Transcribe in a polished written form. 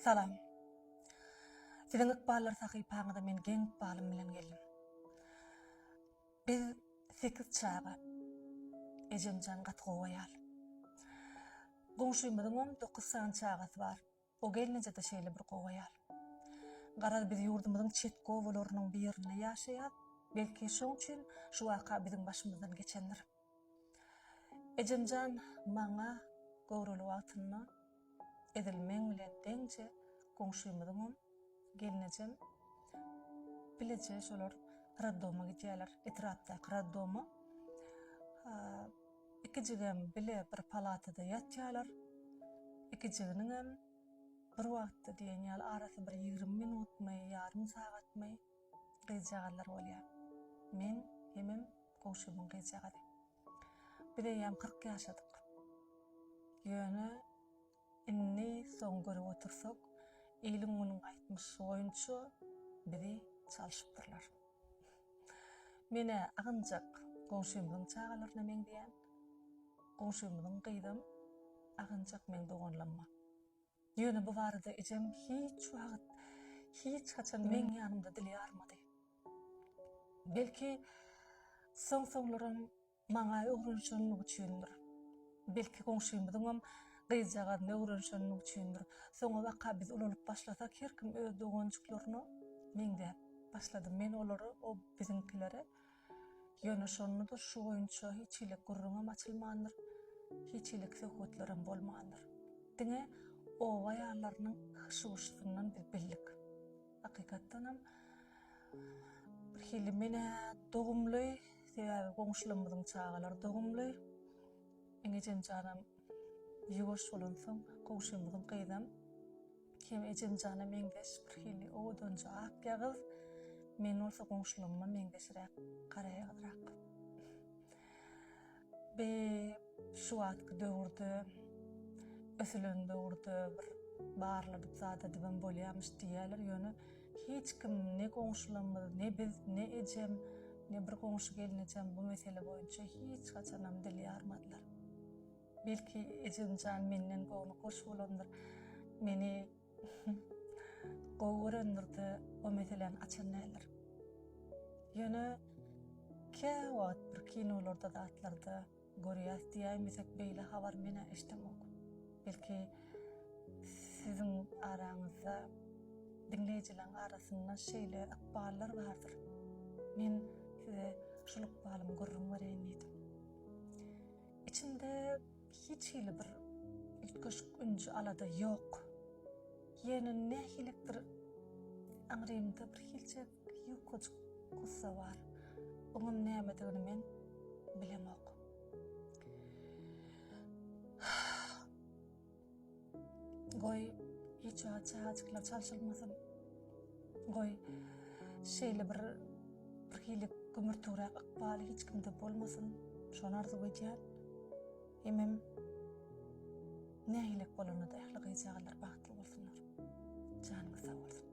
Salam. Siziň ykballar sahypaňyza men geň ykbalym bilen geldim. Biz sekiz çaga. Ejemjan gaty gowy aýal. Goňşymyzyňam dokuz sany çagasy bar. O gelneje-de şeýle bir gowy aýal. Garaz biz ýurdumyzyň çetki obalarynyň birinde ýaşaýas. Belki şoň üçin şu waka biziň başymyzdan geçendir. Ejemjan maňa göwreli wagtynda edil meň bilen deňje goňşymyzyňam gelnejem bileje şolar raddoma gidýärler, etrapdaky raddoma. Ikijigem bile bir palatada ýatýarlar. Ikijiginiňem bir wagtda diýen ýaly arasy bir 20 minutmy, ýarym sagatmy gyzjagazlar bolýar. Men hemem goňşymyň gyzjagazy. Biz eýýäm 40 ýaşadyk. Ýöne indi soň görüp otursak, iliň-günüň aýtmyşy boýunça bizi çalşypdyrlar. Men-ä agynjak goňşymyzyň çagalaryna meňzeýän. Goňşymyzyň gyzam agynjak meň doganlamma. Ýöne bu barada ejem hiç wagt, hiç haçan meň ýanymda dil ýarmady. Belki, soň-soňlaram Maňa öwrenişenligi üçindir. Belki goňşymyzyňam gyzjagazyna öwrenişenligi üçindir. Soňabaka biz ulalyp başlasak her kim öz doganjyklaryna meňzäp başlady. Men olara, o biziňkilere. Ýöne şonda-da şu boýunça hiç hili gürrüňem açylmandyr, hiç hili söhbetlerem bolmandyr. Diňe oba aýallarynyň hyşy-wyşysyndan biz bildik. Hakykatdanam bir hili men-ä dogumly, Sebäbi goňşularymyzyň çagalary dogumly. Meň ejemjanam ýuwaş bolansoň, goňşymyzyň gyzam hem ejemjana meňzeş bir hili owadanja ak ýagyz, men bolsa goňşularyma meňzeşräk garaýagyzrak. Bi şu wagtky döwürde ösülen döwürde bir barladyp zat edibem bolýarmyş diýýärler, ýöne Hiç kim, ne goňşularymyz, ne biz, ne ejem, ne bir goňşy gelnejem bu mesele boýunça hiç haçanam dil ýarmadylar. Belki ejemjan menden göwni hoş bolandyr, meni gowy görendir-de o meseläni açan däldir. Ýöne käwagt bir kinolarda zatlarda Görýäs diýäýmesek beýle habar men-ä eşdemok. Belki siziň araňyzda diňleýjileň arasynda şeýle ykballar bardyr. Men size şul ykbalymy gürrüň bereýin diýdim. Içimde hiç hili bir üýtgeşik ünji alada ýok. Ýöne nähilidir aňrymda bir hilje Ýukajyk gussa bar. Oňam nämedigini men bilemok. Goý, hiç wagt çagajyklar çalşylmasyn. Goý, şeýle bir bir hili gümürtigräk ykbal hiç kimde bolmasyn. Şony arzuw edýän. Hemem nähilek bolanda-da ähli gyzjagazlar bagtly bolsunlar. Janyňyz sag bolsun.